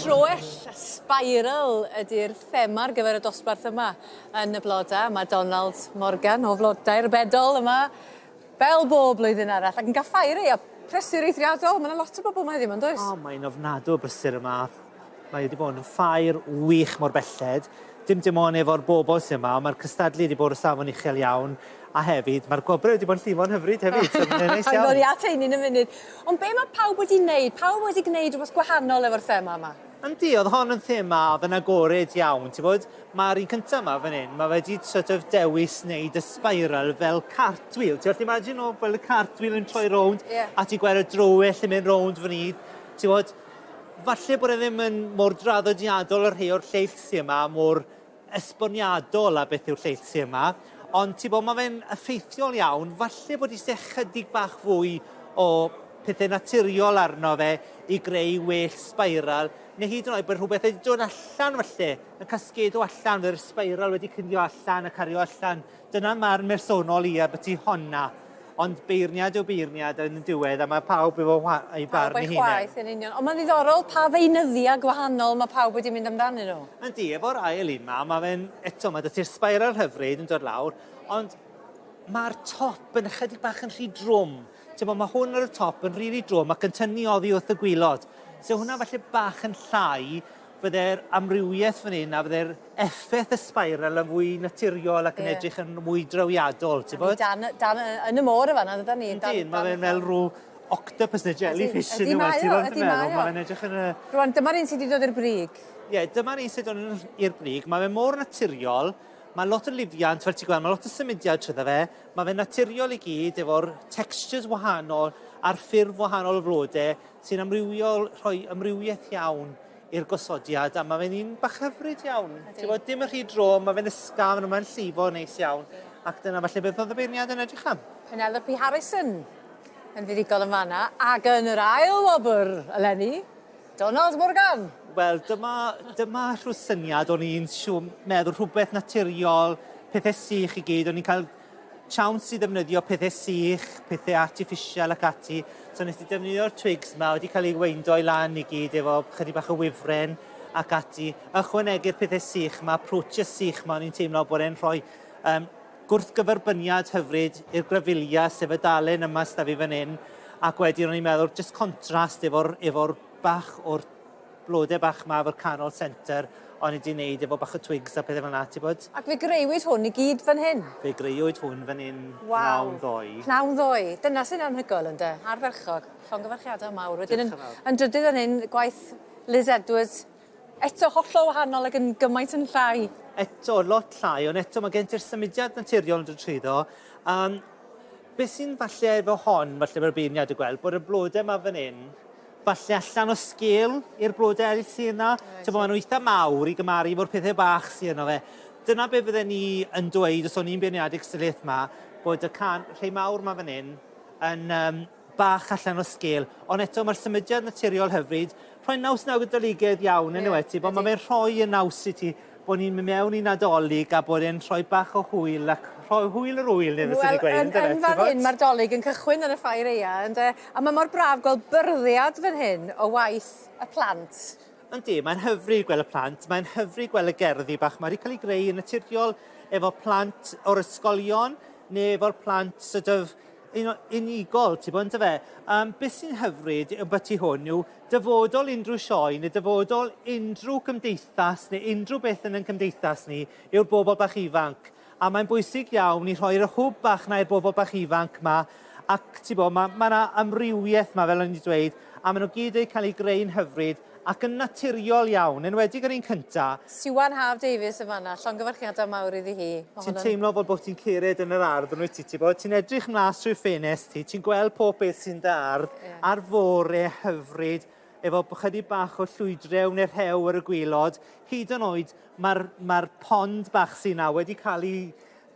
Troell, spiral ydy'r thema ar gyfer y dosbarth yma yn y bloda. Mae Donald Morgan o Flodau'r Bedol yma fel bob blwyddyn arall ac yn cael ffair ei a prysur eithriadol. Mae yna lot o bobl yma heddiw, yn does? O, mae'n ofnadw o brysur yma. Mae wedi bod yn ffair wych mor belled. Dim dim ond efo'r bobl sydd yma, ond mae'r cystadlu wedi bod o safon uchel iawn, a hefyd mae'r gwobrau wedi bod yn llifo'n hyfryd hefyd, so mae'n neis iawn. Ddod i at heini yn y munud. Ond be mae pawb wedi wneud? Pawb wedi gwneud rhywbeth gwahanol efo'r thema yma? Yndi, oedd hon yn thema oedd yn agored iawn, ti'n bod? Mae'r un cyntaf yma fan hyn, mae wedi sort of dewis wneud y spiral fel cartwheel. Ti'n gallu imagine o fel y cartwheel yn troi rownd, yeah. a ti'n gweld y drowell yn mynd rownd fan hyn. Ti'n bod, falle bod e ddim yn mor draddodiadol y rhai o'r lleill sy yma, mor esboniadol a beth yw'r lleill sy yma, ond ti'n bod, mae fe'n effeithiol iawn, falle bod eisiau chydig bach fwy o pethau naturiol arno fe i greu well spiral, neu hyd yn oed bod rhywbeth wedi dod allan falle, yn casgedo allan, fydd yr spiral wedi cyndio allan a cario allan. Dyna marn bersonol i ambyti honna. Ond beirniad yw beirniad yn y diwedd a mae pawb efo ei barn ei hunain. Pawb a'i chwaeth yn union. Ond mae'n ddiddorol pa ddeunyddiau gwahanol mae pawb wedi mynd amdanyn nhw. Yndi, efo'r ail un 'ma, mae fe'n, eto, mae 'da ti'r spiral hyfryd yn dod lawr, ond mae'r top yn ychydig bach yn rhy drwm. Ti'n mae hwn ar y top yn rili drwm ac yn tynnu oddi wrth y gwilod. So hwnna falle bach yn llai, fydde'r amrywiaeth fan hyn a fydde'r effaith y spiral yn fwy naturiol ac yn yeah. edrych yn mwy drawiadol, ti'n bod? Dan, dan, yn y môr y fanna, dyda ni. Yndi, mae fe'n fel rhyw octopus neu jellyfish yn yma, ti'n bod? Ydy mae o. Mae fe'n edrych yn y... Rwan, dyma'r un sydd wedi dod i'r brig. Ie, yeah, dyma'r un sydd wedi dod i'r brig. Mae fe mor naturiol, mae lot o lifiant, fel ti'n gweld, mae lot o symudiad trwyddo fe. Mae fe'n naturiol i gyd, efo'r textures wahanol a'r ffurf wahanol o flodau, sy'n amrywiol, rhoi amrywiaeth iawn i'r gosodiad a mae fe'n un bach hyfryd iawn. Ti'n gwybod, dim yn rhy drwm, mae fe'n ysgafn, mae'n llifo neis iawn. Ac dyna falle beth oedd y beirniad yn edrych am. Penelope Harrison yn fuddugol yn fanna, ac yn yr ail wobr eleni, Donald Morgan. Wel, dyma, dyma rhyw syniad o'n i'n siw, meddwl rhywbeth naturiol, pethau sych i gyd, o'n i'n cael siawns i ddefnyddio pethau sych, pethau artiffisial ac ati. So nes i defnyddio'r twigs 'ma, wedi cael eu weindo i lan i gyd efo chydig bach o wifren ac ati. Ychwanegu'r pethau sych 'ma, proteus sych 'ma, o'n i'n teimlo bod e'n rhoi um, gwrthgyferbyniad hyfryd i'r grafilia, sef y dalen yma sydd fi fan hyn. Ac wedyn o'n i'n meddwl, just contrast efo'r efo bach o'r blode bach 'ma efo'r canol centre o'n i 'di neud efo bach o twigs a pethe fel 'na t'bod? Ac fe greuwyd hwn i gyd fan hyn? Fe greuwyd hwn fan 'yn pnawn ddoe. Pnawn ddoe. Dyna sy'n anhygoel ynde? Ardderchog. Llongyfarchiadau mawr. Wedyn yn yn drydydd fan hyn, gwaith Liz Edwards. Eto hollol wahanol ac yn gymaint yn llai. Eto, lot llai, ond eto mae gen ti'r symudiad naturiol yn dod trwyddo. Um, beth sy'n falle efo hon, falle mae'r beirniad yn gweld, bod y blodau yma fan hyn, falle allan o sgêl i'r blodau eraill sydd yna. Right. Ti'n maen nhw eitha mawr i gymaru efo'r pethau bach sydd yno fe. Dyna be fydden ni yn dweud os o'n i'n beirniadu'r cystadleuaeth yma, bod y can, rhai mawr yma fan hyn yn um, bach allan o sgêl. Ond eto mae'r symudiad naturiol hyfryd, rhoi naws nawgodoligaidd iawn yn yeah, ti, bod mae fe'n rhoi y naws i ti bod ni'n mynd mewn i Nadolig a bod e'n rhoi bach o hwyl ac rhoi hwyl yr wyl neu beth sy'n ei gweud yndyfe? Wel, yn fan hyn mae'r Dolig yn cychwyn yn y ffair aea ynde? A mae mor braf gweld byrddiad fan hyn o waith y plant. Yndi, mae'n hyfryd gweld y plant, mae'n hyfryd gweld y gerddi bach 'ma wedi cael eu greu yn naturiol efo plant o'r ysgolion neu efo'r plant sort of you know, unigol, ti'n bod, yndyfe? Um, beth sy'n hyfryd ybyti hwn yw dyfodol unrhyw sioe neu dyfodol unrhyw gymdeithas neu unrhyw beth yn ein cymdeithas ni yw'r bobl bach ifanc. A mae'n bwysig iawn i rhoi'r hwb bach 'na i'r bobl bach ifanc 'ma ac ti'n bod, mae ma 'na amrywiaeth 'ma fel o'n i 'di dweud a maen nhw gyd wedi cael eu greu'n hyfryd ac yn naturiol iawn, enwedig yr un cynta. Siwan Haf Davies yn fan'na, llongyfarchiadau mawr iddi hi. Ma' Ti'n teimlo fel bod ti'n cered yn yr ardd yn wyt ti, ti'n bod? Ti'n edrych mlas trwy ffenest ti, ti'n gweld pob beth sy'n dy ardd, yeah. ar fore hyfryd, efo chydig bach o llwydrew neu rhew ar y gwylod, hyd yn oed mae'r ma pond bach sy'n na wedi cael ei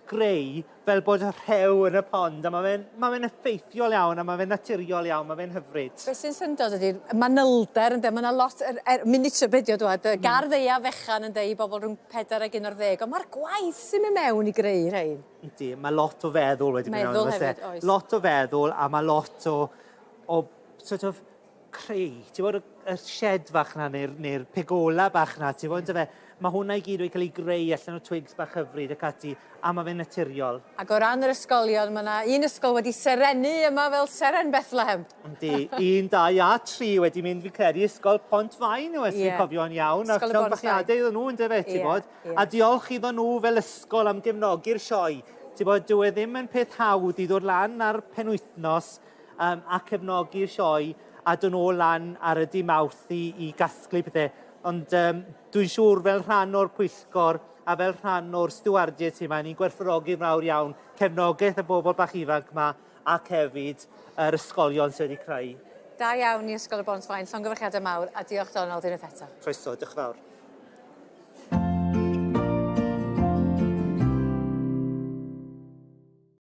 greu fel bod y rhew yn y pond a mae fe'n ma fe effeithiol iawn a mae fe'n naturiol iawn, mae fe'n hyfryd. Be sy'n syndod ydy'r manylder ynde, mae yna lot, er, er, miniature be 'di o dwad, y gardd aeaf fechan ynde i bobl rhwng 4 ag 11, ond mae'r gwaith sy'n mynd mewn i greu rhein. Yndi, mae lot o feddwl wedi mynd mewn. Meddwl hefyd, oes. Lot o feddwl a mae lot o, o sort of creu, ti'n gwybod, y shed fach 'na neu'r neu pegola bach 'na, ti'n gwybod, yndyfe? Mae hwnna i gyd wedi cael ei greu allan o twigs bach hyfryd ac ati, a mae fe'n naturiol. Ac o ran yr ysgolion, mae yna un ysgol wedi serennu yma fel seren Bethlehem. Yndi, un, dau a tri wedi mynd, fi'n credu, Ysgol Pont Faen yw e, os fi'n cofio'n iawn. Ysgol y Bont Faen. Iddyn nhw, yndyfe, ti'n yeah, bod? Yeah. A diolch iddyn nhw fel ysgol am gefnogi'r sioe. Ti'n bod, dyw e ddim yn peth hawdd i ddod lan ar penwythnos um, a cefnogi'r sioe a dod nôl lan ar y dydd Mawrth i, i gasglu pethau. Ond um, dwi'n siŵr fel rhan o'r pwyllgor a fel rhan o'r stiwardiaid sy'n yma, ni'n gwerthfawrogi'n fawr iawn cefnogaeth y bobl bach ifanc yma ac hefyd yr ysgolion sydd wedi creu. Da iawn i Ysgol y Bont Faen, llongyfarchiadau mawr a diolch Donald unwaith eto. Croeso, diolch yn fawr.